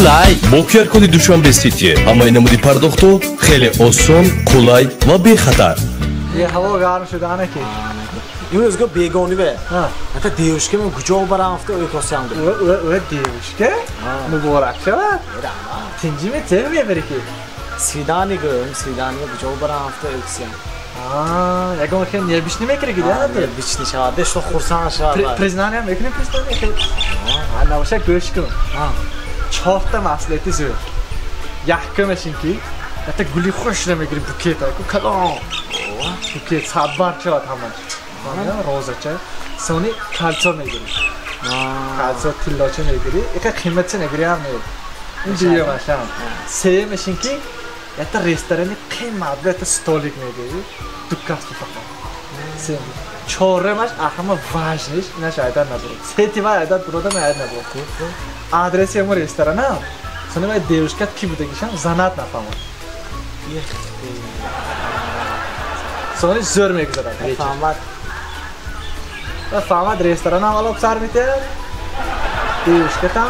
Қулай. Бо QR-коди Душанбе Сити ҳамаи намуди пардохтҳо хеле осон, қулай ва бехатар. Е, ҳаво гарм шуда ки. Имрӯз го бегонӣ бе. Ата девушка мен куҷо барам афта ӯ косям. Ӯ девушка? Муборак шавад. Тинҷиме, чӣ мебари ки? Свидание гӯм, свидание куҷо барам афта ӯ косям. Ягон хел небишни мекунӣ ки, да? Небишни шавад, дешто хурсанд шавад. Признание мекунӣ, признание? Набоша, гӯш кун. Чорта маслиҳати зӯр. Якумаш ин ки ята гули хушра мегири, букет, ку калон. Букет садбарг шавад ҳамаш. Розача. Сони кольцо мегирӣ. Кольцо тиллоча мегирӣ. Эка қиматча нагирӣ ҳам не. Ин дуюмаш ҳам. Сеюмаш ин ки ята ресторани қимат ба ята столик мегирӣ. Ду кас фақат. Сеюм. Чорумаш ҳама важный ш, инаш айдар набурд. Сети ва айдар бурода, ман айдар набурд. Адреси ҳамо ресторанам. Сони вай девушка т ки будагишам занат нафаҳмад. Сони зӯр мегузарад. Фаҳмад. Фаҳмад, ресторанам алоб сар метиҳад. Девушка там.